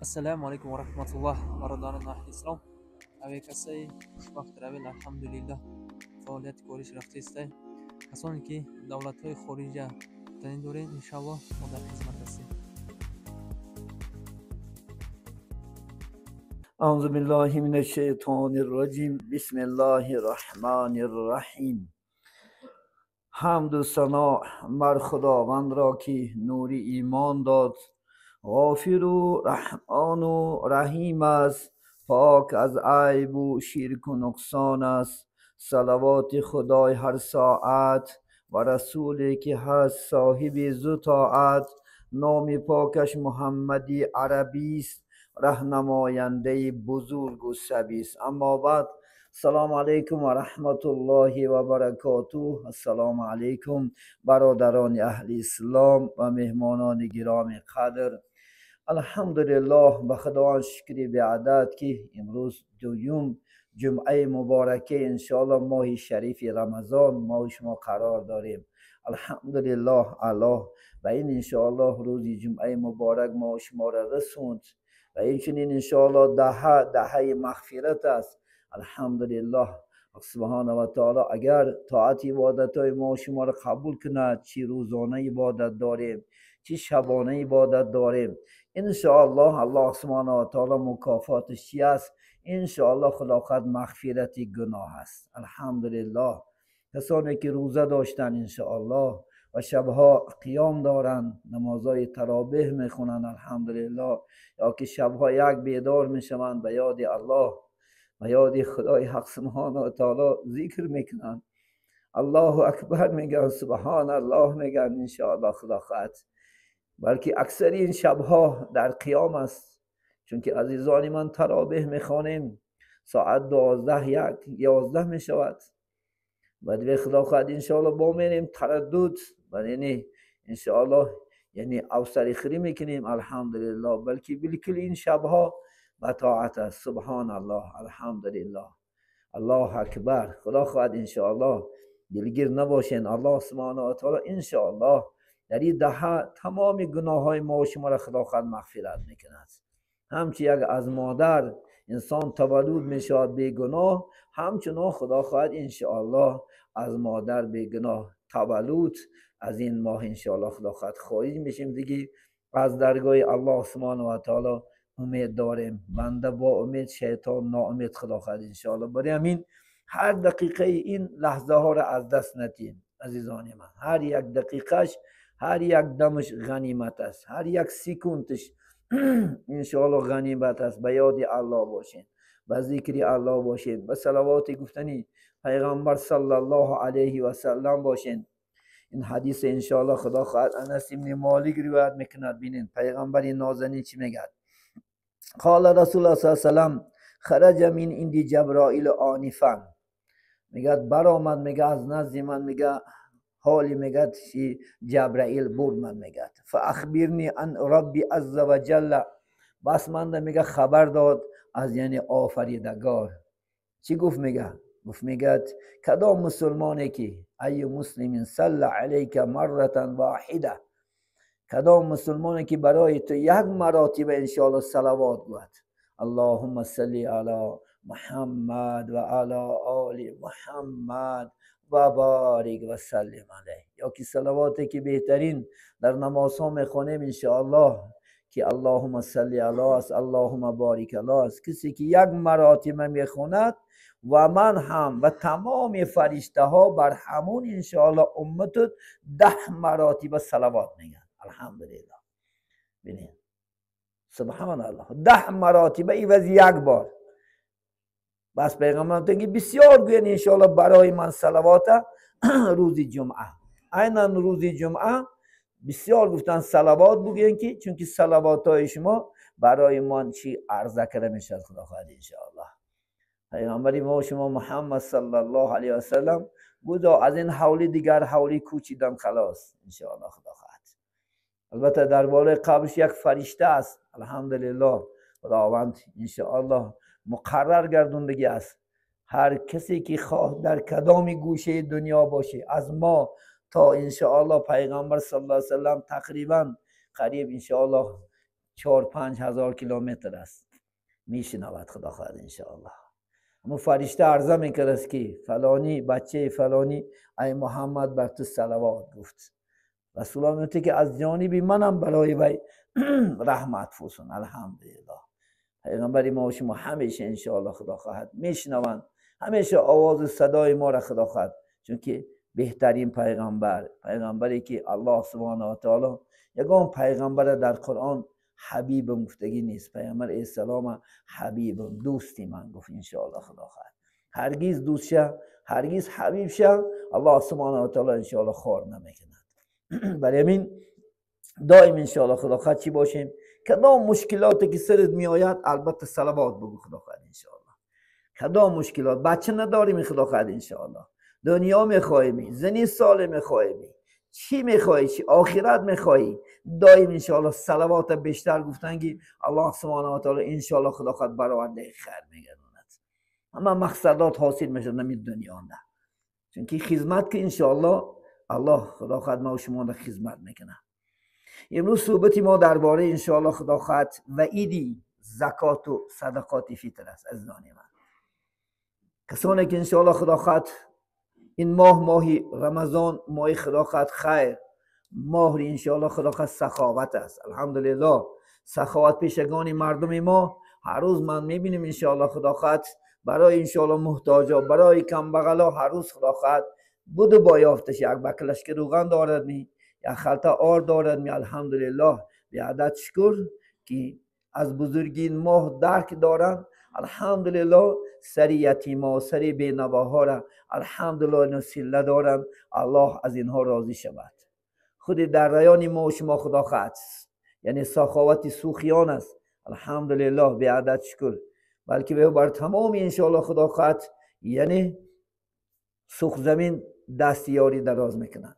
Ассалому алайкум ва раҳматуллоҳ, бародарони аҳли ислом. Авиакассаи Хушбахт Травел, алҳамдулиллаҳ, фаъолияти кориш рафтаистай. Касоне ки давлатҳои хориҷа рафтанӣ доред, иншаллоҳ мо дар хизмат ҳастем. أعوذ بالله من الشیطان الرجیم. بسم الله الرحمن الرحیم. حمد و ثنا بر خداوند را که نور ایمان داد، غافر و رحمان و رحیم است، پاک از عیب و شرک و نقصان است. صلوات خدای هر ساعت و رسولی که هست صاحب ذو طاعت، نام پاکش محمدی عربی است، رهنماینده بزرگ و سبی است. اما بعد، سلام علیکم و رحمت الله و برکاته. السلام علیکم برادران اهل اسلام و مهمانان گرامی قدر. الحمدلله، به خداوند شکری بیعدد که امروز دوم جمعه مبارکه انشاءالله ماه شریف رمضان ما شما قرار داریم. الحمدلله، الله و این انشاءالله روز جمعه مبارک ما شما را رسوند و اینچنین انشاءالله دهه مغفرت است. الحمدلله، سبحانه و تعالی اگر طاعت عبادت های ما شما را قبول کند، چی روزانه عبادت داریم چی شبانه عبادت داریم، انشاءالله الله سبحانه و تعالی مکافاتش چی است؟ انشاءالله خدا مغفرت گناه است. الحمدلله، کسانی که روزه داشتن انشاءالله و شبها قیام دارند، نمازهای تراویح میخونند الحمدلله، یا که شبها یک بیدار میشوند به یاد الله، به یاد خدای حق سبحانه و تعالی ذکر میکنند، الله اکبر میگن، سبحان الله میگن انشاءالله خدا خواهد. بلکه اکثر این شبها در قیام است، چون که عزیزان من تراویح میخوانیم ساعت 12 1 11 میشود. بعد به خدا خواهد انشاءالله با میریم تردد و یعنی انشاءالله یعنی اوسری خری میکنیم الحمدلله، بلکه بالکل این شبها به طاعت است. سبحان الله، الحمدلله، الله اکبر. خدا خواهد انشاءالله دلگیر نباشین. الله سبحانه و تعالی انشاءالله در این دهه تمام گناه های ما و شما را خدا خواهد مغفرت میکند. همچی یک از مادر انسان تولد میشود بیگناه، همچنان خدا خواهد انشاءالله از مادر بیگناه تولد از این ماه انشاءالله خدا خواهد خارج میشیم دیگه. از درگاه الله سبحانه و تعالی امید داریم، بنده با امید شیطان ناامید خدا خواهد انشاءالله. برای همین هر دقیقه این لحظه ها را از دست ندیم عزیزان من. هر یک دقیقهش، هر یک دمش غنیمت است، هر یک سکونتش انشاءالله غنیمت است. به یاد الله باشین، به ذکر الله باشین، به صلوات گفتنی پیغمبر صلی الله علیه و سلم باشین. این حدیث انشاءالله خدا خواهد انس ابن مالک روایت میکند. بینین پیغمبر نازنین چی میگه؟ قال رسول الله صلی الله علیه و سلم خرج من عند جبرائیل آنفا. میگه برآمد، میگه از نزد من، میگه حالی میگه جبرائیل برد من، میگه فاخبرنی عن ربی عز وجل. بس من میگه خبر داد از یعنی آفریدگار. چی گفت؟ میگه گفت میگه کدام مسلمانی که ای مسلم صلی علیک مره واحده، کدام مسلمانی که برای تو یک مراتب انشاءالله صلوات گوید، اللهم صل علی محمد و علی آل محمد و بارک و سلم علیه، یا که صلواتی که بهترین در نماز ها میخوانیم انشاءالله که اللهم صل علی است، اللهم بارک علی است. کسی که یک مراتب میخوند و من هم و تمام فرشته ها بر همون انشاءالله امت 10 مراتب صلوات میگن الحمدلله. ببینید سبحان الله، 10 مراتب ایوز یک بار. بس پیغمبر میگه بسیار گوین انشاءالله برای من صلوات روز جمعه، عینا روز جمعه بسیار گفتن صلوات بگوین که چونکه صلوات های شما برای من چی عرضه کرده میشد خدا خواهد انشاءالله. پیغمبر ما شما محمد صلی الله علیه و سلم گودا از این حولی دیگر حولی کوچیدن خلاص انشاءالله خدا خواهد. البته در بالای قبرش یک فرشته است الحمدلله، خداوند انشاءالله مقرر گردوندگی است. هر کسی که خواه در کدام گوشه دنیا باشه، از ما تا انشاءالله پیغمبر صلی الله علیه و سلم تقریبا قریب انشاءالله 4-5 هزار کیلومتر است، میشنود خدا خواهد انشاءالله. اما فرشته عرضه میکرد که فلانی بچه فلانی ای محمد بر تو صلوات گفت. رسول الله میگه که از جانب منم برای وی رحمت فوسون. الحمدلله پیغمبر ما و شما همیشه انشاءالله خدا خواهد میشنوند، همیشه آواز صدای ما را خدا خواهد، چون که بهترین پیغمبر، پیغمبری که الله سبحانه و تعالی یگان پیغمبر در قرآن حبیبم گفتگی نیست، پیغمبر اسلام حبیبم، دوستی من گفت انشاءالله خدا خواهد. هرگز دوست شه، هرگز حبیب شه، الله سبحانه و تعالی انشاءالله خوار نمیکند. برای همین دائم انشاءالله خدا خواهد چی باشیم؟ کدام مشکلاتی که سرت میآید البته صلوات بگو خدا خواهد انشاءالله. کدام مشکلات، بچه نداریم خدا خواهد انشاءالله، دنیا میخواهیم، زنی سال میخواهیم، چی میخواهی، چی آخرت میخواهی، دائم انشاءالله صلوات بیشتر گفتن که الله سبحانه و تعالی انشاءالله خدا خواهد برآورده خیر میگرداند. اما مقصدات حاصل میشد نمی دنیا نه، چون که خدمت که انشاءالله الله خدا خواهد ما و شما را خدمت میکنه. امروز صحبت ما درباره انشاءالله خدا خواهد وعیدی زکات و صدقات فطر است. عزیزان من، کسانی که انشاءالله خدا خواهد این ماه، ماه رمضان، ماه خدا خواهد خیر، ماه انشاءالله خدا خواهد سخاوت است. الحمدلله سخاوت پیشگان مردم ما هر روز من میبینیم انشاءالله خدا خواهد برای انشاءالله محتاجا، برای کم بغلا هر روز خدا خواهد بود با یافتش، یک بکلش که روغن دارد می، یک خلطه آر دارد می. الحمدلله به عدد شکر که از بزرگی این ماه درک دارند. الحمدلله سری یتیما، سری بینواها را الحمدلله اینا سله دارند، الله از اینها راضی شود. خود در ریان ما و شما خدا خواهد، یعنی سخاوت سوخیان است. الحمدلله به عدد شکر، بلکه به بر تمام انشاءالله خدا خواهد یعنی سوخ زمین دست یاری دراز میکنند،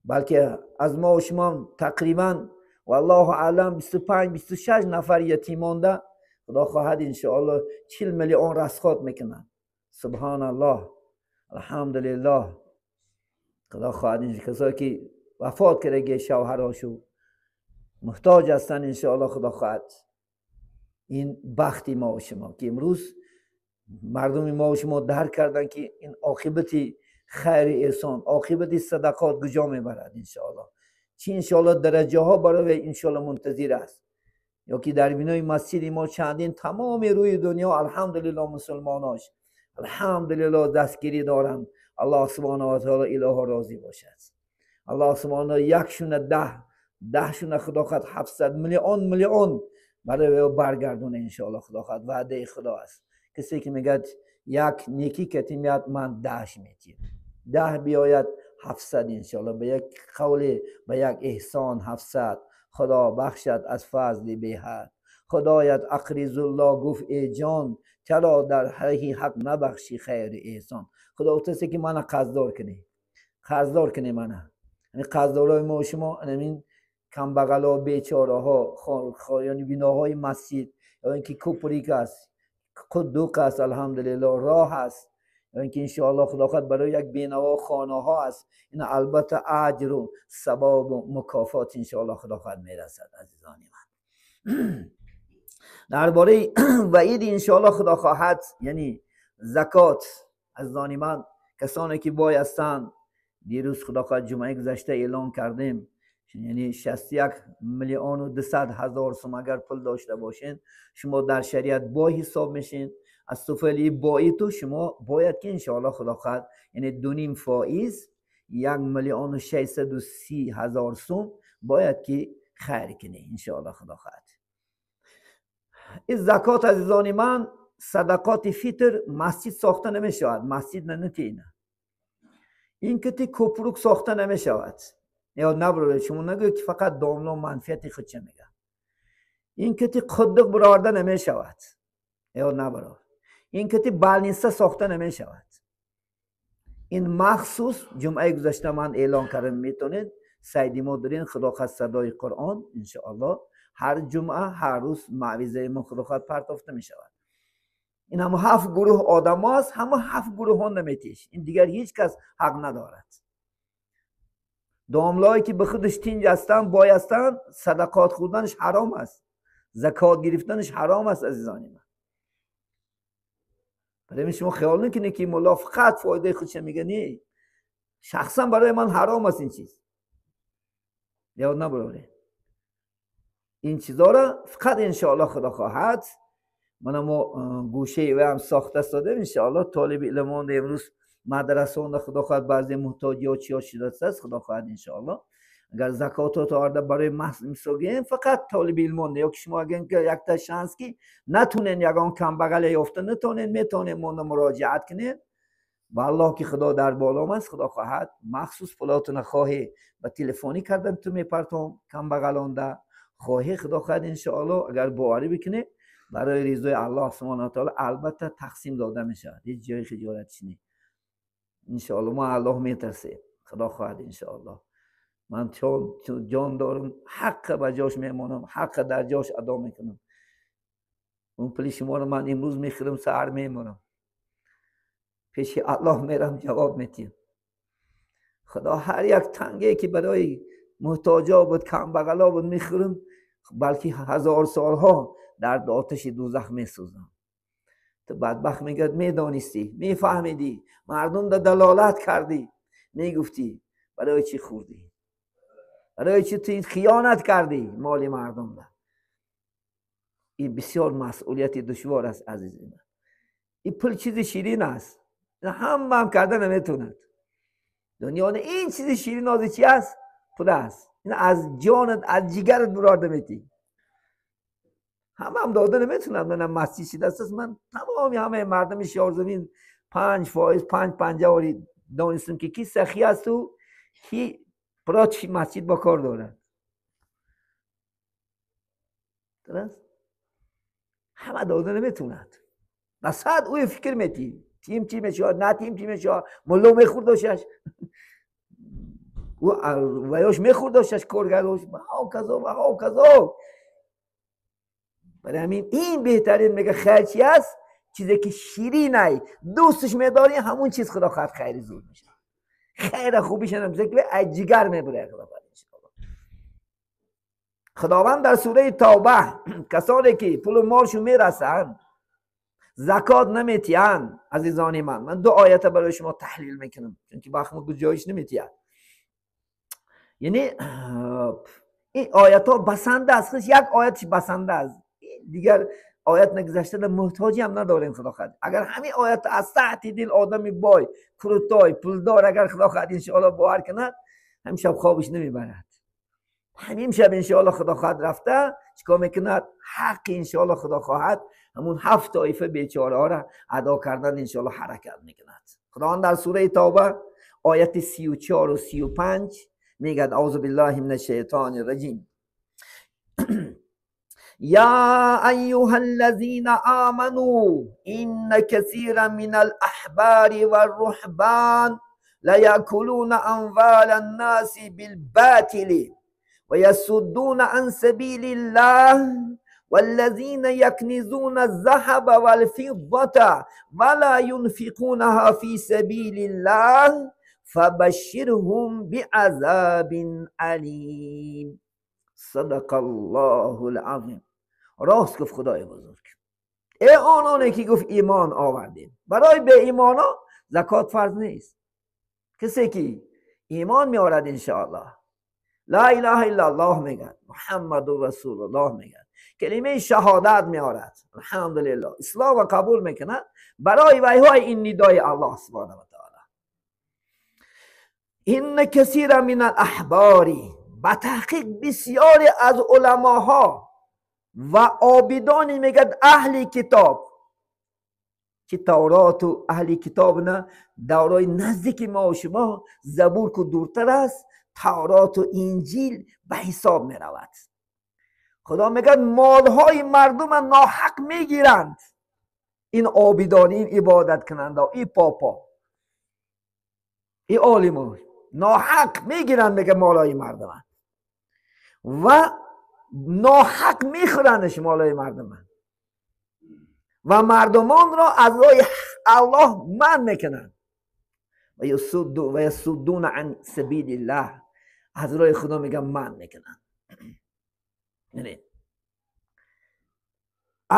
بلکه از ما و شما تقریبا والله اعلم 25-26 نفر یتیمان ده خدا خواهد انشاءالله 40 میلیون رسخات میکنند. سبحان الله، الحمدلله خدا خواهد این کسایی که وفات کرده شوهراشو محتاج هستن انشاءالله خدا خواهد این بختی ما و شما که امروز مردم ما و شما درک کردن که این عاقبت خیر احسان، عاقبت صدقات کجا میبرد انشاءالله، چی انشاءالله درجه ها برای انشاءالله منتظر است. یا که در بینای مسجد ما چندین تمام روی دنیا الحمدلله مسلماناش الحمدلله دستگیری دارند. الله سبحانه و تعالی اله راضی باشد. الله سبحانه یک شونه ده شونه خدا خواهد 700 میلیون میلیون برای برگردونه انشاءالله خدا خواهد، وعده خدا است. کسی که میگه یک نیکی کتی میاد من 10 میتیم، 10 بیاید 700 انشاءالله، به یک قول به یک احسان 700. خدا بخشد از فضل بی حد. خدایت اقریض الله گفت ای جان چرا در حقی حق نبخشی خیر احسان. خدا گفته که من قرضدار کنی، قرضدار کنی منه. یعنی قرضدارای ما و شما همین کم بغلا بیچاره ها، یعنی بناهای مسجد، یا اینکه کوپریک است، قدوق است، الحمدلله راه است، یا اینکه انشاءالله خدا خواهد برای یک بینوا خانه ها است. این البته اجر و ثواب و مکافات انشاءالله خدا خواهد میرسد. عزیزان من درباره وعید انشاءالله خدا خواهد یعنی زکات، عزیزان من کسانی که بایستند، دیروز خدا خواهد جمعه گذشته اعلام کردیم یعنی 61,200,000 سوم اگر پول داشته باشین شما در شریعت بای حساب میشین. از طفیل بایی تو شما باید که انشاءالله خدا خواهد یعنی 2.5 فائز 1,630,000 سوم باید که خیر کنی انشاءالله خدا خواهد. این زکات عزیزان من صدقات فطر مسجد ساخته نمیشود، مسجد نتینه. این که کوپروک ساخته نمیشود، یا نبرده شما نگوید که فقط داملا منفیت خودشه میگه. این که قدق برارده نمیشود، یا نبرار. این که بالنسته ساخته نمیشود. این مخصوص جمعه گذشته من اعلان کردم، میتونید سیدی ما دارین خدا خواهد صدای قرآن انشاءالله هر جمعه هر روز معوذه ما خدا خواهد پرتافته میشود. این هم 7 گروه آدم هاست، همه 7 گروه ها نمیتیش، این دیگر هیچ کس حق ندارد. داملایی که به خودش تینج هستن بایستن صدقات خوردنش حرام است. زکات گرفتنش حرام است عزیزان من. برای شما خیال نکنید که ملا فقط فایده خودش میگه، نه، شخصا برای من حرام است این چیز. یاد نبراره این چیزا را فقط انشاءالله خدا خواهد من ما گوشه و هم ساخته ساده انشاءالله طالب علمان امروز مدرسه خدا خواهد بعضی محتاجی ها چیا شده است خدا خواهد انشاءالله اگر زکات ها تا برای مساگین فقط طالب علمان یا که شما اگر یک تا شانس که نتونن یگان کم بغل یافته نتونن میتونن مونده مراجعت کنین و الله که خدا در بالام است خدا خواهد مخصوص پولاتون خواهی با تلفنی کردن تو میپرتم کم بغلانده خواهی خدا خواهد انشاءالله اگر باوری بکنه برای رضای الله سبحانه و تعالی البته تقسیم داده میشه، هیچ جای خجالتش نیست انشاءالله. ما الله میترسیم خدا خواهد انشاءالله. من چون جان دارم حق به جاش میمانم، حق در جاش ادا میکنم. اون پول شما رو من امروز میخورم سحر میمونم پیش الله میرم جواب میتیم. خدا هر یک تنگه که برای محتاجا بود کم بغلا بود میخورم، بلکه هزار سالها در آتش دوزخ میسوزم. تو بدبخت میگه میدانستی میفهمیدی مردم در دلالت کردی، میگفتی برای چی خوردی، برای چی تو خیانت کردی مال مردم ده. این بسیار مسئولیت دشوار است عزیز من. این پول چیز شیرین است، هم هم کرده نمیتوند. دنیا این چیز شیرین از چی است؟ پول است. این از جانت از جگرت برارده میتی، هم داده نمیتونم. منم مسجد شده است، من تمامی همه مردم شارزمین 5 فایز 5 5 دانستم که کی سخی است و کی پراچ مسجد با کار دارد. درست؟ همه داده نمیتوند. بس اوی فکر میتی تیم چی میشه نه تیم چی میشه، ملو میخورد داشتش او ویاش میخورد داشتش کارگراش و کذا و کذا. برای همین این بهترین میگه خیر چی است؟ چیزی که شیرینه دوستش میداری همون چیز خدا خواهد خیر زود میشه. خیر خوبیش هم که از جگر میبره خدا. خداوند در سوره توبه کسانی که پول و مالشون میرسن زکات نمیتین، عزیزان من 2 آیت برای شما تحلیل میکنم چون که وقت ما جایش نمیتین. یعنی این آیت ها بسنده است، یک آیتش بسنده است، دیگر آیت نگذشته محتاجی هم نداریم خدا خواهد. اگر همین آیت از تحت دل آدمی بای کروتای پولدار اگر خدا خواهد انشاءالله باور کند همین شب خوابش نمیبرد، همین شب انشاءالله خدا خواهد رفته چیکار میکند؟ حق انشاءالله خدا خواهد همون 7 طایفه بیچاره ها را ادا کردن انشاءالله حرکت میکند. خداوند در سوره توبه آیت 34 و 35 میگه اعوذ بالله من الشیطان الرجیم یا ایها الذین آمنوا ان کثیرا من الاحبار والرهبان لیأکلون اموال الناس بالباطل ويصدون عن سبيل الله والذين يكنزون الذهب والفضة ولا ينفقونها في سبيل الله فبشرهم بعذاب أليم. صدق الله العظیم. راست گفت خدای بزرگ. ای آنانی که گفت ایمان آوردیم، برای به ایمانا زکات فرض نیست. کسی که ایمان میآورد انشاءالله لا اله الا الله میگه، محمد رسول الله میگه، کلمه شهادت میآورد، الحمدلله اسلام را قبول میکند، برای ویهای این ندای الله سبحانه و تعالی. ان کثیر من الاحبار، به تحقیق بسیاری از علماها و عابدانی میگد اهل کتاب که تورات و اهل کتاب نه دورای نزدیک ما و شما زبور که دورتر است، تورات و انجیل به حساب می رود. خدا میگه مالهای مردم ناحق میگیرند، این عابدان، این عبادت کننده، این پاپا، این عالمان ناحق میگیرند، میگه مالهای مردم و ناحق میخورندش مالهای مردم و مردمان را از راه الله منع میکنند و یصدون عن سبیل الله، از راه خدا میگن منع میکنن.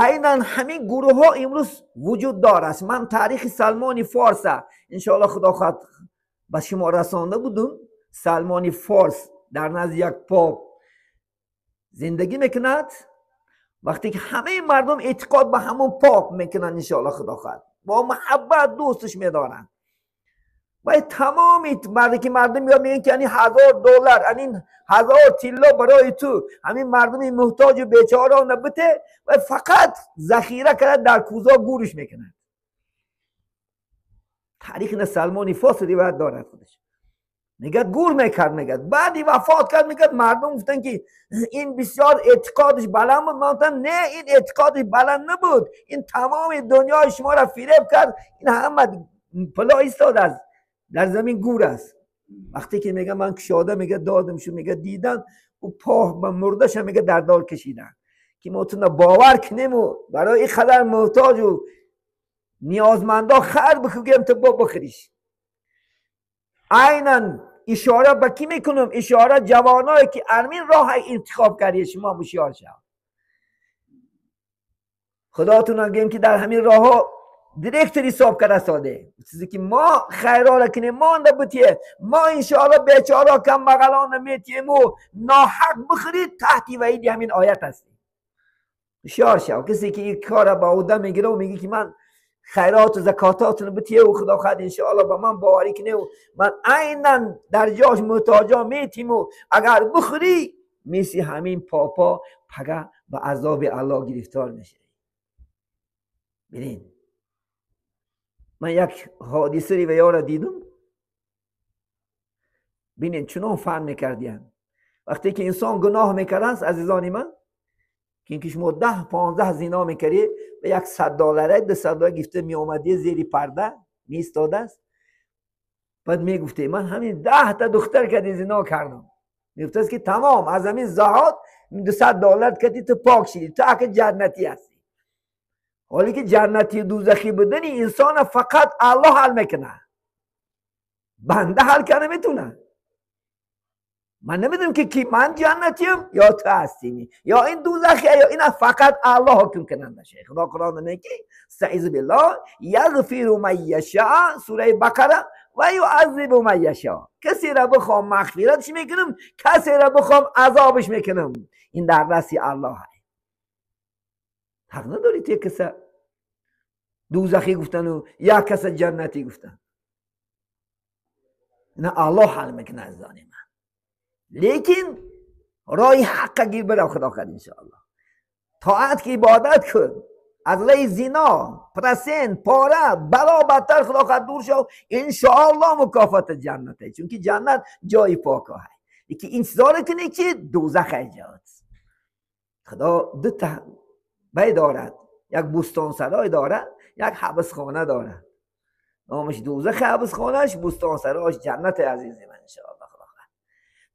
Айнан ҳамин гурӯҳҳо имрӯз вуҷуд дорад. Ман таърихи Салмони Форса иншоалло худо хоҳад ба шумо расонда будум. Салмони Форс дар назди як поп зиндагӣ мекунад. Вақте ки ҳамаи мардум эътиқод ба ҳамон поп мекунанд, иншоалло худо хоҳад бо муҳаббат дӯсташ медоранд. Вай тамоми марде ки мардум меояд мегӯянд ки ани $1000, ани 1000 тилло барои ту, ҳамин мардуми муҳтоҷу бечораона бите, вай фақат захира карда дар кӯзо гӯриш мекунад. Таърихи на Салмони Форс ривоят дорад худаш. Мегӯяд гур мекард, мегӯяд баъди вафот кард, мегӯяд мардум гуфтанд ки ин бисёр эътиқодаш баланд буд. Ман гуфтам не, ин эътиқодаш баланд набуд, ин тамоми дунёи шуморо фиреб кард, ин ҳама пуло истодааст дар замин гур аст. Вақте ки мегӯяд ман кушода, мегӯяд додам шу, мегӯяд дидан ӯ поҳ ба мурдаша, мегӯяд дар дор кашидан ки мо туна бовар кунему барои ин қадар муҳтоҷу ниёзмандо хар бикӯгем ту бо бихӯриш. Айнан ишора ба кӣ мекунам? Ишора ҷавоное ки армин роҳ интихоб кардед, шумо ҳушёр шав. Худотона гӯем ки дар ҳамин роҳҳо директор ҳисоб карда соде. Чизе ки мо хайрора кунем, монда бутие, мо иншоалло бечора камбағалона метиему ноҳақ бихӯрид, таҳти ваиди ҳамин оят ҳастем. ҳушёр шав. Касе ки ин кора ба ӯҳда мегира ва мегӯ ки ман хайроту закототро битиеву худо хоҳад иншоалло ба ман боварӣ куневу ман айнан дар ҷош муҳтоҷо метиму агар бихӯрӣ мисли ҳамин попо пага ба азоби Аллоҳ гирифтор мешавӣ. Бинед, ман як ҳодиса ривояро дидум. Бинед, чунон фан мекардиянд. Вақте ки инсон гуноҳ мекардааст, азизони ман, ки шумо 10-15 зино мекардӣ, ба як $100 $200 гирифта меомадӣ, зери парда меистодааст. Баъд мегуфте ман ҳамин 10 та духтар кади зино кардам. Мегуфтааст ки тамом, аз ҳамин заҳот $200 кади ту пок шидӣ, ту ака ҷаннатӣ ҳастӣ. Ҳоле ки ҷаннатию дӯзахӣ будани инсона фақат Аллоҳ ҳал мекунад, банда ҳал карда наметавонад. Ман намедонам ки ман ҷаннатиям ё ту ҳастӣ, ё ин дӯзахия, ё ина, фақат Аллоҳ ҳукм кунанда. Худо Қуръон мегӯяд ки استعیذ بالله یغفر من یشاء، سوره بقره، و یعذب من یشاء. کسی را بخوام مغفرتش میکنم، کسی را بخوام عذابش میکنم. این در دست الله. حق نداری تو یک کس دوزخی گفتن و یک کس جنتی گفتن. نه، الله حل میکنه عزیزان من. لیکن راه حق گیر برو خدا خد انشاءالله. طاعت که عبادت کن، از لی زنا، پرسن، پاره، بلا بدتر خدا خد دور شو، انشاءالله مکافات جنته، چون که جنت جای پاک های. یکی انتظار کنی که دوزخ ایجاد. خدا دو تا بی دارد، یک بوستان سرای دارد، یک حبس خانه دارد. نامش دوزخ حبس خانهش، بوستان سرایش جنت عزیز من انشاءالله خدا خد.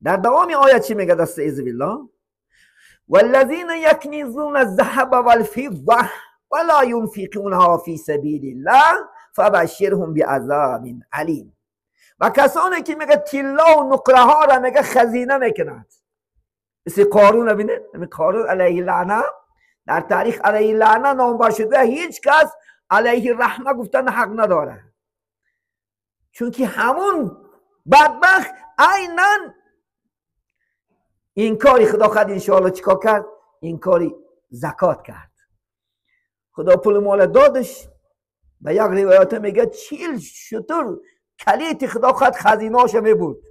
در دوام آیت چی میگه؟ استعیذ بالله والذین یکنزون الذهب والفضة ولا ينفقونها في سبیل الله فبشرهم بعذاب علیم. و کسانی که میگه طلا و نقره ها را میگه خزینه میکنند، مثل قارون. ببینید قارون علیه لعنه، در تاریخ علیه لعنه نامبر شده، هیچ کس علیه رحمه گفتن حق نداره، چون که همون بدبخت عینا این کاری خدا خد انشاءالله چیکار کرد؟ این کاری زکات کرد. خدا پول مال دادش. به یک روایت میگه 40 شتر کلیت خدا خد خزینه‌اش میبود.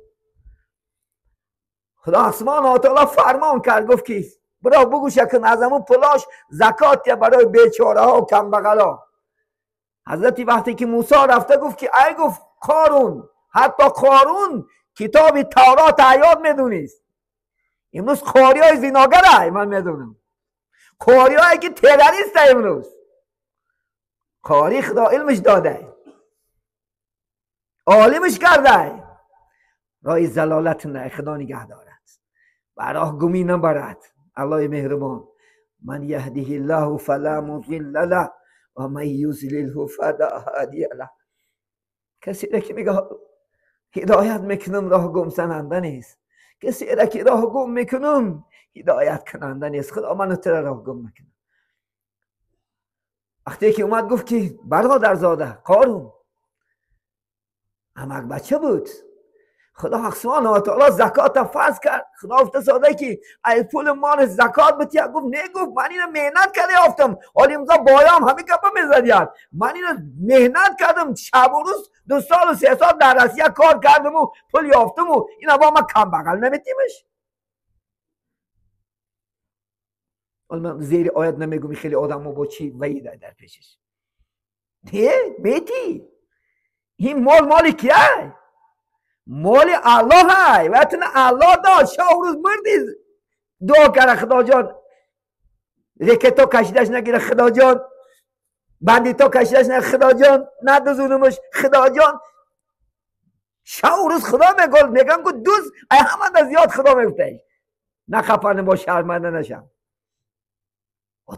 خدا آسمان تعالی فرمان کرد، گفت که برا بگو شکن از همون پلاش زکات یا برای بیچاره ها و کمبغلا. حضرتی وقتی که موسی رفته گفت که ای گفت قارون، حتی قارون کتاب تورات عیاد میدونیست. امروز قاری های زیناگره، من میدونم قاری هایی که تروریست امروز قاری خدا علمش داده، عالمش کرده، راه زلالت نه، خدا نگه دارد و راه گمی نبرد. الله مهربان، من یهده الله فلا مضل له و من یضلله فلا هادی له. کسی را که میگه هدایت میکنم راه گم زننده نیست، کسی را که راه گم میکنم هدایت کننده نیست. خدا منو تو راه گم نکنه. وقتی که اومد گفت که برادرزاده قارون امک بچه بود، خدا حق سبحانه و تعالی زکات فرض کرد. خدا افتاده که ای پول مال زکات بتی. گفت نه، گفت من اینو مهنت کرده یافتم، حالا امضا بایام همه گپا میزدید، من اینو مهنت کردم شب و روز 2 سال و 3 سال در روسیه کار کردم و پول یافتم و اینا با ما کم بغل نمیتیمش. حالا من زیر آیت نمیگم خیلی آدم با چی وعید در پیشش. نه میتی این مال مال کیه؟ مال الله های و تن الله داد. شب روز مردی دعا کرد خدا جان رکتا کشیدش نگیره، خدا جان بندیتا کشیدش نگیره، خدا جان ندزونمش، خدا جان. شب روز خدا میگل میگم که دوز ای همه زیاد خدا میگفته نه خفنه با شرمنده نشم.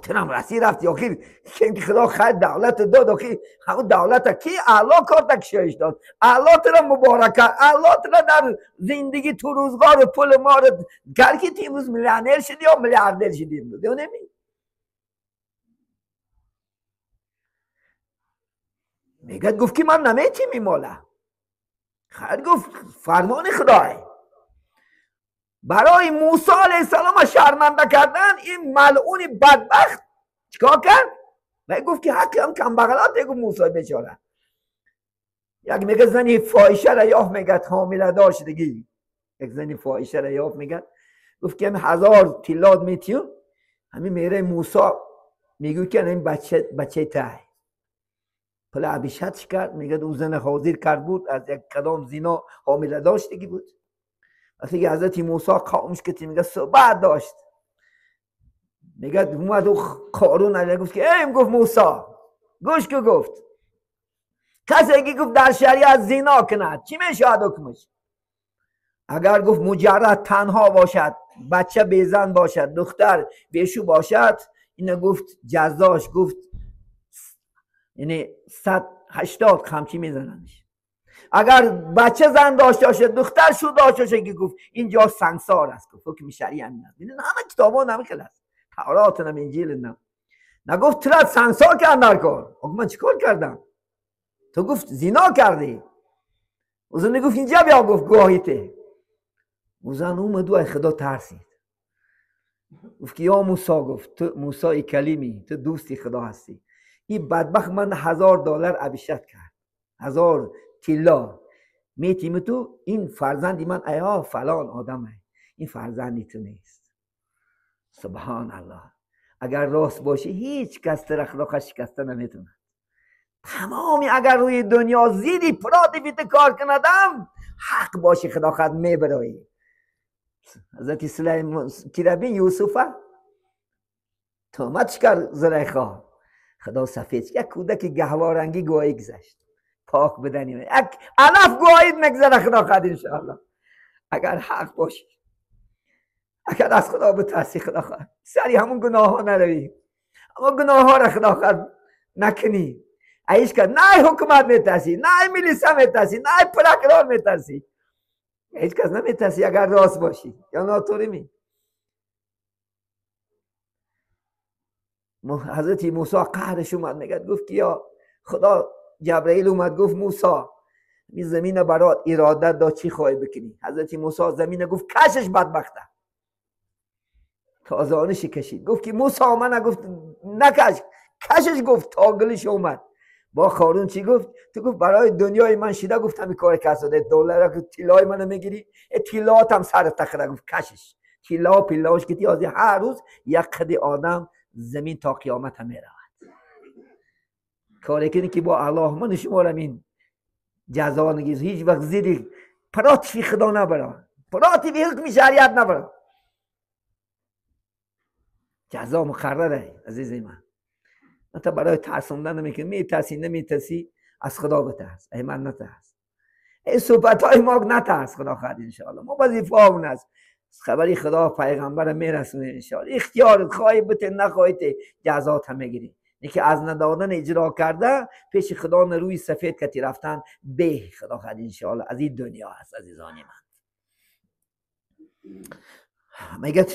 تنم رسی رفت یاخی که خدا خیر دولت داد، آخی همون دولت کی الله کار تکشیش داد، الله ترا مبارک کرد، الله ترا در زندگی تو روزگار پول ما رو کرد که تو امروز میلیونر شدی یا میلیاردر شدی امروز یا نمی. میگه گفت که من نمیتیم این ماله. خیر گفت فرمان خدای. برای موسی علیه السلام شرمنده کردن این ملعون بدبخت چیکار کرد؟ و گفت که حقی هم کم بغلات. گفت موسی بیچاره یک میگه زنی فاحشه را یافت، میگه حامله دار شدگی. یک زنی فاحشه را یافت، میگه گفت که 1000 طلات میتیم. همین میره موسی میگه که این بچه ته پل ابیشتش کرد. میگه او زن حاضر کرد بود از یک کدام زینا حامله داشتگی بود. وقتی که حضرت موسی قومش که میگه صحبت داشت، میگه اومد و قارون علیه گفت که ایم گفت موسی گوش که گفت کسی که گفت در شریعت زنا کند چی میشود حکمش؟ اگر گفت مجرد تنها باشد، بچه بیزن باشد، دختر بیشو باشد، اینو گفت جزاش گفت یعنی 180 قمچی میزننش. اگر بچه زن داشته باشه، دختر شو داشته باشه که گفت اینجا سنگسار است، گفت حکم شرعی همین است. همه کتابا همه خیلی است، تورات نم انجیل نم. نگفت ترا سنگسار کردن در کار. من چیکار کردم؟ تو گفت زنا کردی. او زن گفت اینجا بیا، گفت گواهیته. او زن اومد و خدا ترسید. گفت که یا موسی، گفت تو موسی کلیمی، تو دوستی خدا هستی. این بدبخت من $1000 ابیشت کرد، 1000 طلا میتیم تو، این فرزندی من ایا فلان آدمه، این فرزندی تو نیست. سبحان الله. اگر راست باشی هیچ کس تر اخلاق شکسته نمیتونه. تمامی اگر روی دنیا زیدی پراتیفیت کار کندم حق باشی خدا خد میبرایی. حضرت سلیمان کیربین یوسفه تهمتش کرد زلیخا، خدا سفید یک کودک گهوارنگی گواهی گذشت پاک بدنی یک علف گواهی میگذره خدا خد انشاءالله. اگر حق باشی، اگر از خدا بترسی، خدا خد سری همون گناه ها نروی، اما گناه ها را خدا خد نکنی. ایش کرد نه حکومت میترسی، نه میلیسا میترسی، نه پرکرار میترسی، هیچ کس نمیترسی اگر راست باشی یا ناتوری می. حضرت موسی قهرش اومد، میگه گفت که یا خدا، جبرئیل اومد گفت موسی این زمین برات ارادت داد چی خواهی بکنی؟ حضرت موسی زمین گفت کشش بدبخته، تازانش کشید. گفت که موسی من گفت نکش، کشش گفت تا گلش اومد. با خارون چی گفت؟ تو گفت برای دنیای من شیده گفت همین کار کساده دلار که طلای منو میگیری، طلات هم سر تخره. گفت کشش طلا پیلاش که از هر روز یک قد آدم زمین تا قیامت هم میرود. کاری کنی که با الله من شما این جزا نگیز، هیچ وقت زیری پراتفی خدا نبرا، پراتفی حکم شریعت نبرا. جزا مقرره عزیز من. من برای ترسوندن نمیکنم، میترسی نمیترسی از خدا بترس، ای من نترس، ای صحبت های ما نترس خدا خواهد انشاءالله. ما وظیفه همون است خبری خدا پیغمبر میرسونه انشاءالله. اختیار خواهی بته نخواهی جزات هم میگیری. یکی از ندادن اجرا کرده پیش خدا روی سفید کتی رفتن به خدا خواهد انشاءالله. از این دنیا هست عزیزان من. میگه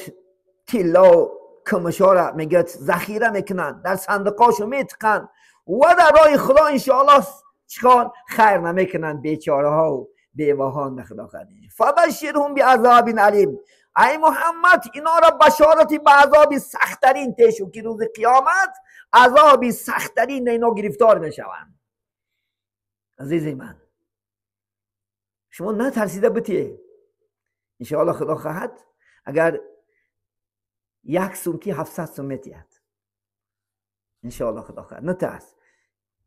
طلا کمشا را میگه ذخیره میکنن، در صندوقاشو میتقن و در راه خدا انشاءالله چیکار خیر نمیکنن بیچاره ها و بیوه ها. خدا خواهد فبشرهم بعذاب علیم، ای محمد اینا را بشارتی به عذاب سختترین تشو که روز قیامت عذاب سختترین اینا گرفتار میشوند. عزیز من شما نترسیده بتیه انشاءالله خدا خواهد اگر 1 سوم که 700 سوم میتید انشاءالله خدا خواهد. نترس.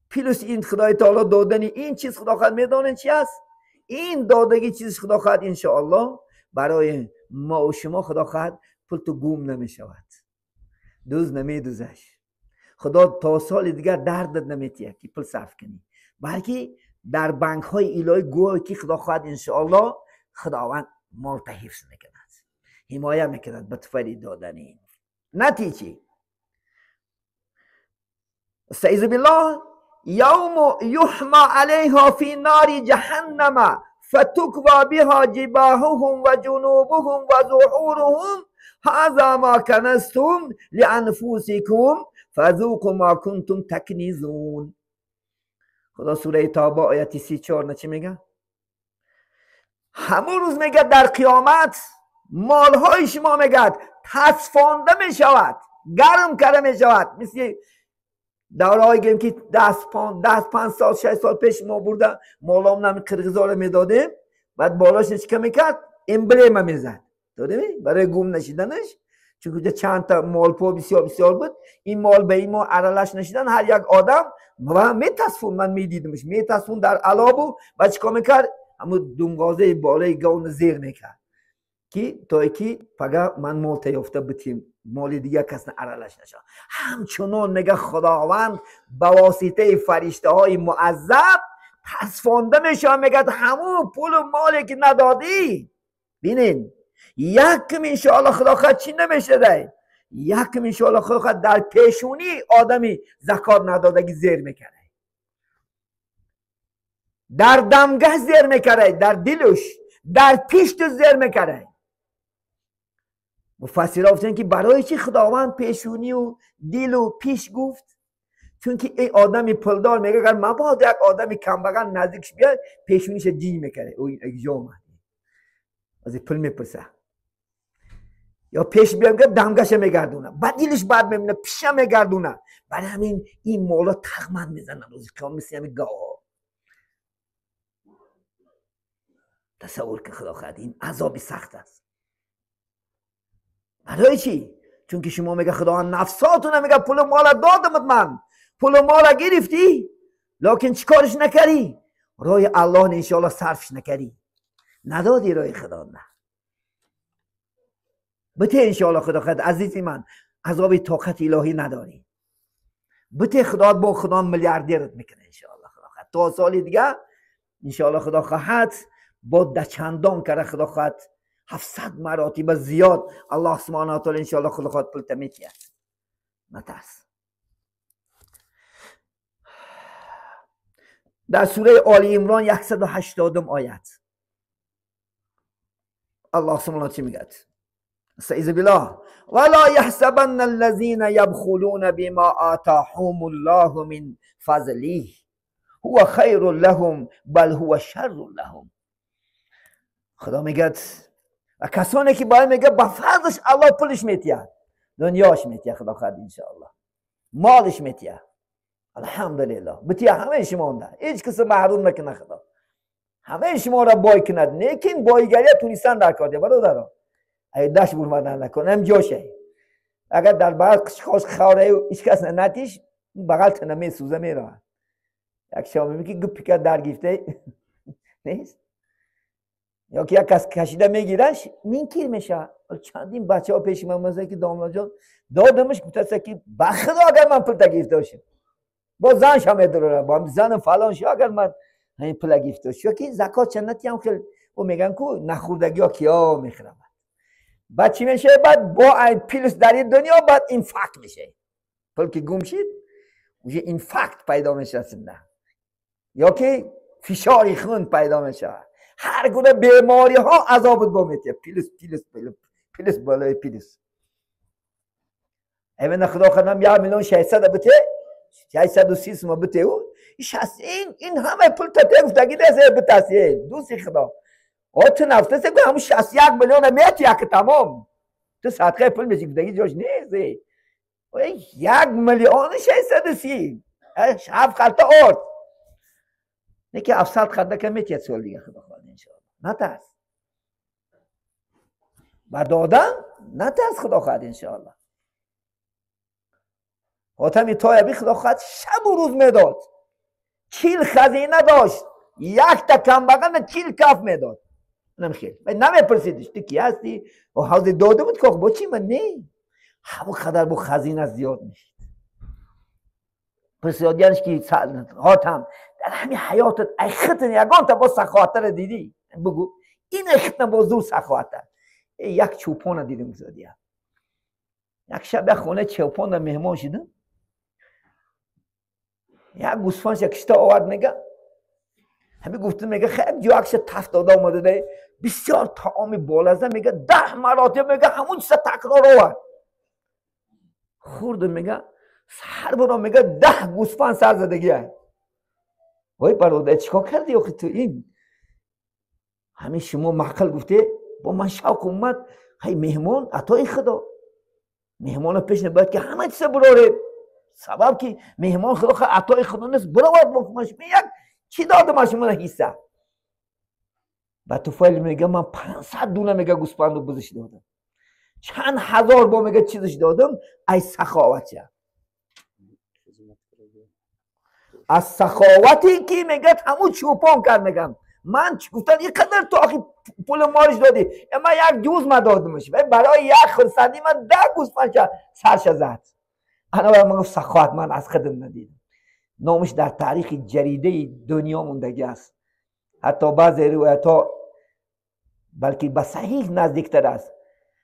پلوس این خدای تعالی دادن این چیز خدا خواهد میدانن چی است؟ این دادگی چیز خدا خواهد انشاءالله برای ما و شما خدا خواهد پول تو گم نمیشود، دوز نمیدوزش. خدا تا سال دیگر دردت نمیتیه که پول صرف کنی، بلکه در بانک های الهی گوی که خدا خواهد انشاءالله خداوند مال تا حفظ میکند، حمایه میکند به تفری دادن این. نتیجه استعیذ بالله یوم یحما علیها فی نار جهنم فتکوی بها جباههم و جنوبهم و ظهورهم هذا ما کنزتم لانفسکم فذوقوا ما کنتم تکنزون. خدا سوره توبه آیت 34 نه چی میگه؟ همون روز میگه در قیامت مالهای شما میگه تصفانده میشود، گرم کرده میشود. مثل دوره های گیم که 10 5 سال 6 سال پیش ما برده مالام نمی قرغزا رو میدادیم، بعد بالاش چیکار میکرد؟ امبلم میزد دادیم برای گم نشیدنش، چون چند تا مال پا بسیار بسیار بود، این مال به این ما ارلش نشیدن. هر یک آدم و میتصفون، من میدیدمش میتصفون در علاب و چیکار میکرد؟ همون دونگازه بالای گاون زیر میکرد که تا که پگه من مال تیافته بتیم مال دیگه کس ارلش نشه. همچنان میگه خداوند به واسطه فرشته های معذب تصفانده میشه، میگه همون پول و مالی که ندادی بینین یکم انشاءالله خدا خواهد چی نمیشه ده، یکم انشاءالله خدا خواهد در پیشونی آدمی زکات ندادگی زیر میکره، در دمگه زیر میکره، در دلش در پیشت زیر میکره. مفسرها گفتن که برای چی خداوند پیشونی و دل و پیش گفت؟ چون که ای آدمی پولدار میگه اگر مبادا یک آدمی کمبغل نزدیکش بیاد پیشونیش جین میکره، او یک اومد از پول میپرسه یا پیش بیام که دمگش میگردونه، بعد دلش بعد میبینه پیشه میگردونه. برای همین این مالا تخمن میزنن روز قیامت مثل همین گاوها. تصور که خدا خواهد این عذاب سخت است. برای چی؟ چون که شما میگه خدا نفساتون میگه پول و مال دادمت، من پول و مال گرفتی لکن چیکارش نکردی؟ رای الله انشاءالله صرفش نکردی، ندادی رای خدا نه بته انشاءالله خدا خواهد. عزیزی من عذاب طاقت الهی نداری، بته خدا با خدا میلیاردرت میکنه انشاءالله خدا خواهد. تا سال دیگه انشاءالله خدا خواهد با دچندان کرده خدا خواهد 700 مراتب زیاد الله سبحانه و تعالی انشاءالله خدا خواهد پول تمیتیه. نترس. در سوره آل عمران 180 آیت الله سبحانه چی میگه؟ استعیذ بالله ولا يحسبن الذين يبخلون بما آتاهم الله من فضله هو خیر لهم بل هو شر لهم. خدا میگه و کسانی که باید میگه با فضلش الله پولش میتیه، دنیاش میتیه، خدا خواهد انشاءالله مالش میتیه، الحمدلله بتیه همه شما ده، هیچ کس محروم نکنه خدا، همه شما را بای کند. نیکین بایگری تونستن در کار ده برادران، ای دشت برمدن نکنه هم جاشه، اگر در بغل قشقاش خوره و هیچ کس نتیش بغل تنه میسوزه میره. یک شام میگه گپی که در گیفته نیست یا که یک کس کشیده میگیرش مینکیر میشه. چندین بچه ها پیش من مثلا که داملا جان دادمش گفت که بخدا اگر من پول گرفته باشم با زنش هم اداره با زن فلان شو اگر من این پول گرفته باشم که زکات چنتی هم خیلی او میگن کو نخوردگی ها کیا میخرم. بعد چی میشه؟ بعد با این پولس در این دنیا بعد اینفاکت میشه، پول که گم شد اونجا اینفاکت پیدا میشه سنده، یا که فشار خون پیدا میشه، هر گونه بیماری ها عذابت با میته. پلیس پلیس پلیس پلیس بالای پلیس. ایمن خدا خدام 1,600,000 بته 630 سوم بته او این همه پول تا ته گفتگی نیست بتاسیه دوستی خدا او تو نفته سه همون 61 میلیون میتی یک تمام تو صدقه پول میشی گفتگی جاش نیست 1,630,000 7 خلطه آرد نه که 700 خلطه که میتی سال دیگه خدا خواهد انشاءالله نترس و دادن نترس خدا خواهد انشاءالله حاتم طایبی خدا خواهد شب و روز میداد 40 خزینه داشت یک تا کمبغل 40 کف میداد نمیخیل نمیپرسیدش تو کی هستی و حوض داده بود که با چی من نه همون قدر با خزینه زیاد میشد پرسیدنش که حاتم در همین حیاتت اخت یگان تا با سخاوت رو دیدی بگو این اخت با زور سخاوت یک چوپان دیدم زادیه یک شب خونه چوپان در مهمان شدم یک گوسفندش کشته آورد میگه همه گفتم میگه خیلی جوکش تفت داده اومده ده بسیار طعام بالازه میگه 10 مراتب میگه همون چیز تکرار آورد خورد میگه هر بار میگه 10 گوسفند سر زدگیه وای برادر چیکار کردی آخه تو این همین شما معقل گفته با من شوق اومد هی مهمان عطای خدا مهمان پیش نباید که همه چیز براره سبب که مهمان خدا عطای خدا نیست برآورد بکنش یک چی دادم شما حصه و تو فایل میگه من 500 دونه میگه گوسفند رو بزش دادم چند هزار با میگه چیزش دادم ای سخاوت از سخاوتی که میگه همون چوپان کرد میگم من گفتن اینقدر تو آخی پول مالش دادی اما یک جوز ما دادمش برای یک خرسندی من 10 گوسفند سرش زد انا برای من گفت سخاوت من از خودم ندیدم نامش در تاریخ جریده دنیا موندگی است حتی بعضی روایت ها بلکه به صحیح نزدیکتر است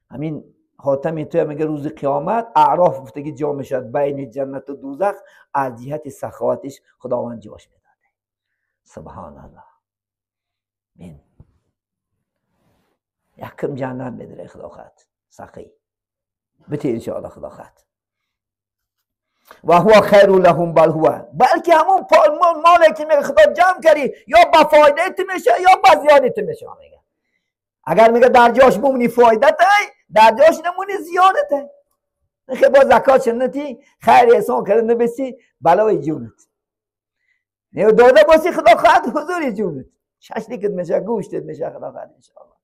همین حاتم توی میگه روز قیامت اعراف گفتگی جا میشد بین جنت و دوزخ از جهت سخاوتش خداوند جاش میداده سبحان الله بین یکم جنت میداره خدا خواهد سخی بته انشاءالله خدا خواهد و هو خیر لهم بل هو بلکه همون مالی که میگه خدا جمع کردی یا با فایده تو میشه یا با زیان تو میشه میگه اگر میگه در جاش بمونی فایده تی در جاش نمونی زیانته نخی با زکات نتی خیر احسان کرده نبسی بلای جونت نه داده باسی خدا خواهد حضور جونت ششلیکت میشه گوشتت میشه خدا خواهد انشاءالله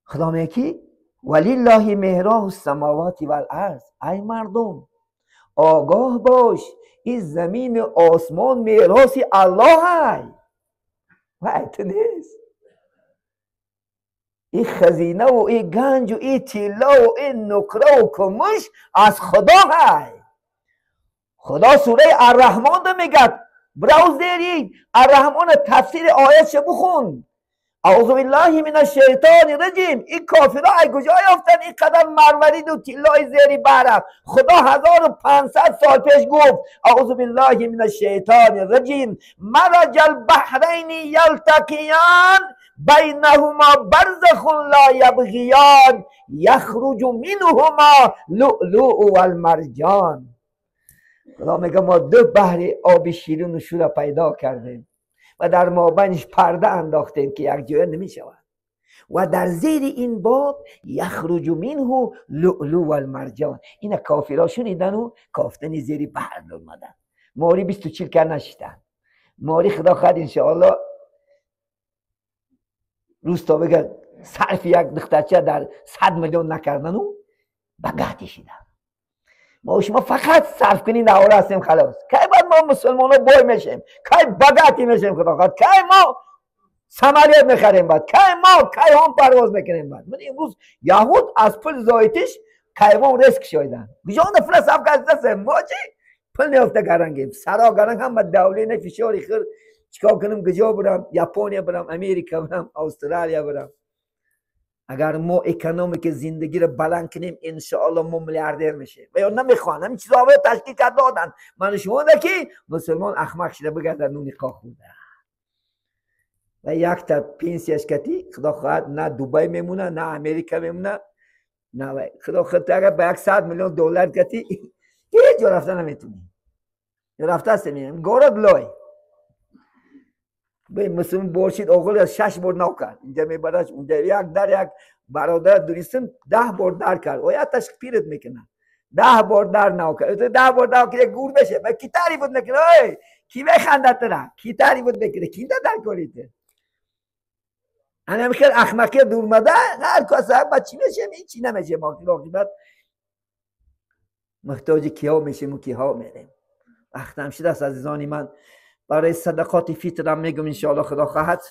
خدا میگه ولله میراث السماوات والارض ای مردم آگاه باش این زمین آسمان میراث الله ای و تو نیست این خزینه و این گنج و این طلا و این نقره و کمش از خدا های خدا سوره الرحمن رو میگه براو زیری الرحمن تفسیر آیتش بخون اعوذ بالله من الشیطان الرجیم این کافرها ای کجا یافتن این قدر مروارید و طلای زیری بحر خدا 1500 سال پیش گفت اعوذ بالله من الشیطان الرجیم مرج البحرین یلتقیان بینهما برزخ لا یبغیان یخرج منهما لؤلؤ والمرجان خدا میگه ما دو بحر آب شیرین و شور پیدا کردیم و در مابینش پرده انداختیم که یک جای نمی شود و در زیر این باب یخرج منه لؤلؤ والمرجان این کافرها شنیدن و کافتن زیر بحر اومدن ماری 24 که نشدن ماری خدا خواهد انشاءالله روز تا بگه صرف یک دخترچه در 100 میلیون نکردن و بگهتی شدن ما شما فقط صرف کنین دوره هستیم خلاص کی بعد ما مسلمان ها بای میشیم کی بگهتی میشیم خدا خواهد کی ما سماریت میخریم بعد کی ما کیهان پرواز میکنیم بعد من امروز یهود از پول زایتش کیوان ریسک شدن کجا پول صرف کرده ما چی پول نیافته گرنگیم سرا گرنگ هم دوله نه فشاری خر چیکار کنم کجا برم ژاپن برم امریکا برم استرالیا برم اگر ما اکونومیک زندگی رو بلند کنیم انشاءالله ما میلیاردر میشیم و یا نمیخوان همین چیزا رو تشکیل کرد دادن من شما ده که مسلمان احمق شده بگرد نون قا خورده و یک تا پنسیش کتی خدا خواهد نه دبی میمونه نه امریکا میمونه نه خدا خود اگر به 100 میلیون دلار کتی هیچ جا رفته نمیتونی. رفته است میگم گورد لای. به مسلمان برشید اغل از 6 بار ناو کرد. اینجا میبرش اونجا یک در یک برادر دوریستم 10 بار در کرد. او یا تشک پیرت میکنه. 10 بار در ناو کرد. 10 بار ناو کرد گور بشه. ما کی تعریف میکنه؟ اوی کی بخندت را؟ کی تعریف میکنه؟ کی در کاریته؟ انا میخواد احمقی دور مده هر کس با چی میشه این چی نمیشه ما عاقبت محتاج کیا میشیم و کیها میریم. وقتم شده است عزیزانی من. برای صدقات فطر هم میگم انشاءالله خدا خواهد.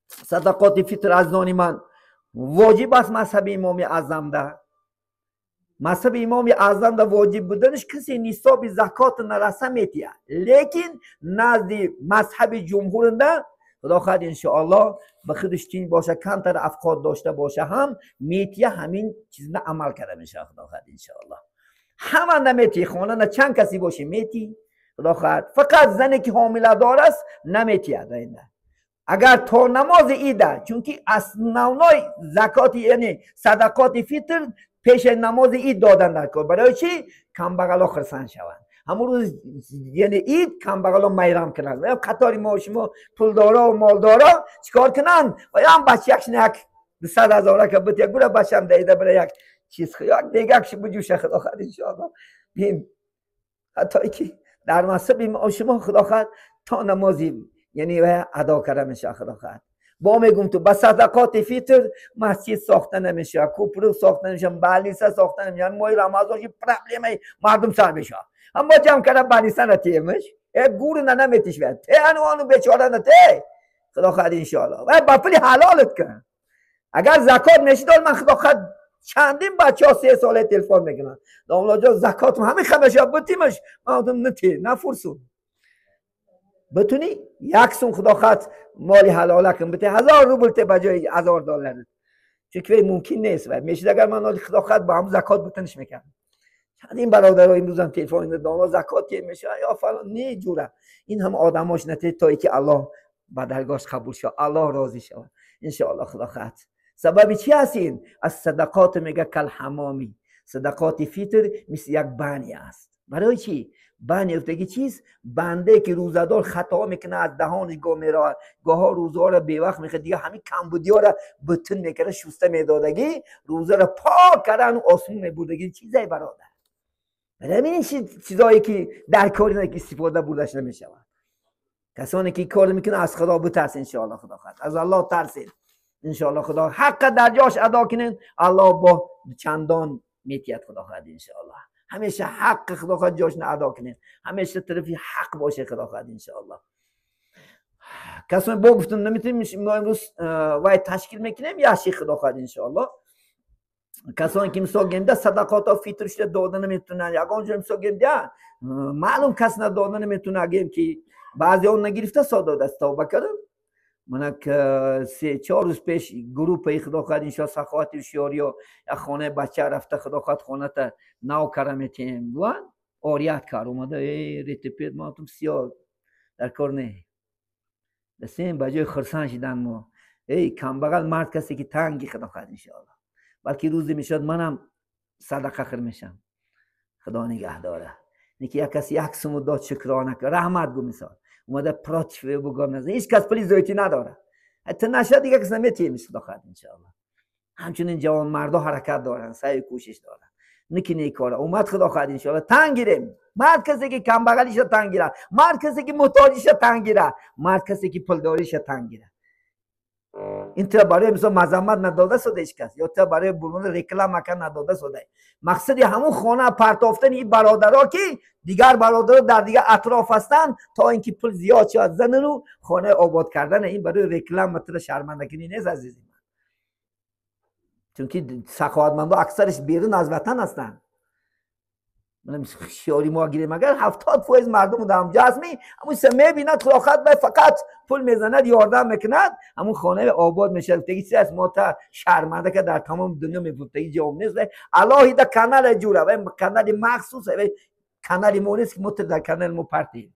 صدقات فطر عزیزانی من واجب است مذهب امام اعظم ده. مذهب امام اعظم ده واجب بودنش کسی نصاب زکات نرسه میتیه، لیکن نزد مذهب جمهور ده خدا خواهد انشاءالله به خودش تین باشه کمتر افکار داشته باشه هم میتیه همین چیز نه عمل کرده میشه خدا خواهد انشاءالله. همه نمیتی خانه نه چند کسی باشه میتی خدا خواهد. فقط زنی که حامله دار است نمیتیه نه. اگر تا نماز عید، چونکی اصناونای زکات یعنی صدقات فطر پیش نماز عید دادن در کار. برای چی؟ کمبغلا خرسند شوند. همون روز یعنی عید کمبغلا میرم کنند. یا قطاری ما شما پولدارا و مالدارا چیکار کنند؟ و یا هم بچه یکش یک 100,000 که بت یک گوره بچم دیده برای یک چیز یک دیگه کش بجوشه خدا خواهد انشاءالله. ببین حتی که در مذهب ما شما خدا خواهد تا نمازی یعنی ادا کرده میشه خدا خواهد. با میگم تو با صدقات فطر مسجد ساخته نمیشه، کوپرو ساخته نمیشه، بلیسه ساخته نمیشه. ماه رمضان که پرابلم مردم سر میشه. اما جمع کرده بلیسه نتیمش، گور نه نمیتیش بیاد. ته انوانو بیچاره نته. خدا خواهد انشاءالله. و با پول حلالت کن. اگر زکات نشید من خدا خواهد چندین بچه‌ها 3 ساله تلفن میکنن. داملا جان زکات همین خمش بتیمش. من گفتم نتی نفرسون. بتونی یک سوم خدا خواهد مالی حلاله کن بته 1000 روبل ته بجای 1000 دلار. چون که ممکن نیست و میشه اگر من خدا خواهد با هم زکات بتنش میکنم. این برادرها امروز هم تلفن داملا زکات میشه یا فلان نه جوره. این هم آدماش نته تا اینکه الله به درگاهش قبول شه، الله راضی شود ان شاء الله خدا خواهد. سبب چی هست این؟ از صدقات میگه کل حمامی. صدقات فطر مثل یک بانی است. برای چی؟ بانی افتگی چیز؟ بنده که روزدار خطا میکنه از دهانش گاه میره، گاها روزه را بی وقت میخواد دیگه همین کمبودی ها را بتون میکنه شسته میدادگی روزه را پاک کردن و آسون میبردگی چیزای برادر. برای همین چیزایی که در کاری که استفاده بردش نمیشود. کسانی که کار میکنه از خدا بترسین ان شاء الله خدا خواهد. از الله ترسین ان شاء الله خدا حق در جاش ادا کنین الله با چندان میتیت خدا خواهد ان شاء الله. همیشه حق خدا خواهد جاش نه ادا کنین، همیشه طرفی حق باشه خدا خواهد ان شاء الله. کسانی با گفتم نمیتونیم ما امروز وای تشکیل میکنیم یا شیخ خدا خواهد ان شاء الله. کسانی که مثال گنده صدقات و فطرش داده نمیتونن یگان جا مثال گنده معلوم کس نداده نمیتونه گیم که بعضی اون نگرفته ساده است توبه کردن. من 3-4 روز پیش گروه خدا خواهد ان شاء الله سخاوت شیاری یا خانه بچه رفته خدا خواهد خانه تا نو کرمتیم و آریت کار اومده ای ریتپید ما تم سیاه در کار نه دستیم بجای خرسان شدن ما ای کم بغل مرد کسی که تنگی خدا خواهد ان شاء الله. بلکه روزی میشد منم صدقه خر میشم خدا نگه داره. اینکه یک کسی یک سوم داد شکرانه کرد رحمت گو مثال اومده پراتف بگم نزن هیچ کس پلی زویتی نداره حتی نشد دیگه کس نمیتیم خدا خواهد ان شاء الله. همچنین جوان مردا حرکت دارن سعی کوشش دارن نکنه این کارا اومد خدا خواهد ان شاء الله تنگیریم. مرد کسی که کم بغلیش تنگیره، مرد کسی که محتاجیش تنگیره، مرد کسی که پولداریش تنگیره. این تا برای مثلا مذمت نداده شده هیچ کس یا تا برای برون رکلام مکان نداده شده. مقصد همون خانه پرتافتن این برادرها که دیگر برادرها در دیگر اطراف هستند تا اینکه پول زیاد شد زنن و خانه آباد کردن این برای رکلام متر شرمندگی نیست عزیزی من. چون که سخاوتمندا اکثرش بیرون از وطن هستند. من شیاری ما گیریم اگر 70% مردم در همجا هست می همون سه میبیند خدا به فقط پول میزند یاردم میکند همون خانه آباد میشه. دیگه چیز از ما تا شرمنده که در تمام دنیا میفته دیگه جام نیست. الهی در کانال جوره و کانال مخصوص و کانال ما نیست که ما در کانال ما پرتیم.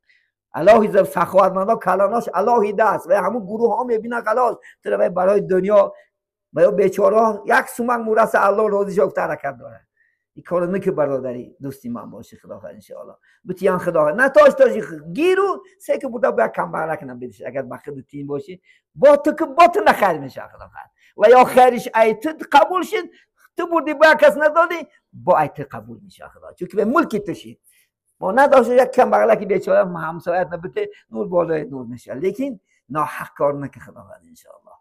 الهی در سخاوتمندا کلاناش الهی دست و همون گروه ها میبینه خلاص تر برای دنیا و یا بیچاره یک سومک مورس الله راضی شد حرکت داره. این کارو نکه برادری دوستی من باشه خدا خیر انشاءالله. بتیان خدا نه تاش تاش گیرو سه که بودا با کم برا کنم بدش اگر با خود تیم باشی با تو که با تو نخیر میشه خدا خیر. و یا خیرش ای تو قبول شد تو بردی با کس ندادی با ای تو قبول میشه خدا، چون که به ملک تو شید. ما نداشت یک کم بغلکی که بیچاره همسایت نبوده نور بالای نور میشه، لیکن ناحق کار نکه خدا خیر انشاءالله.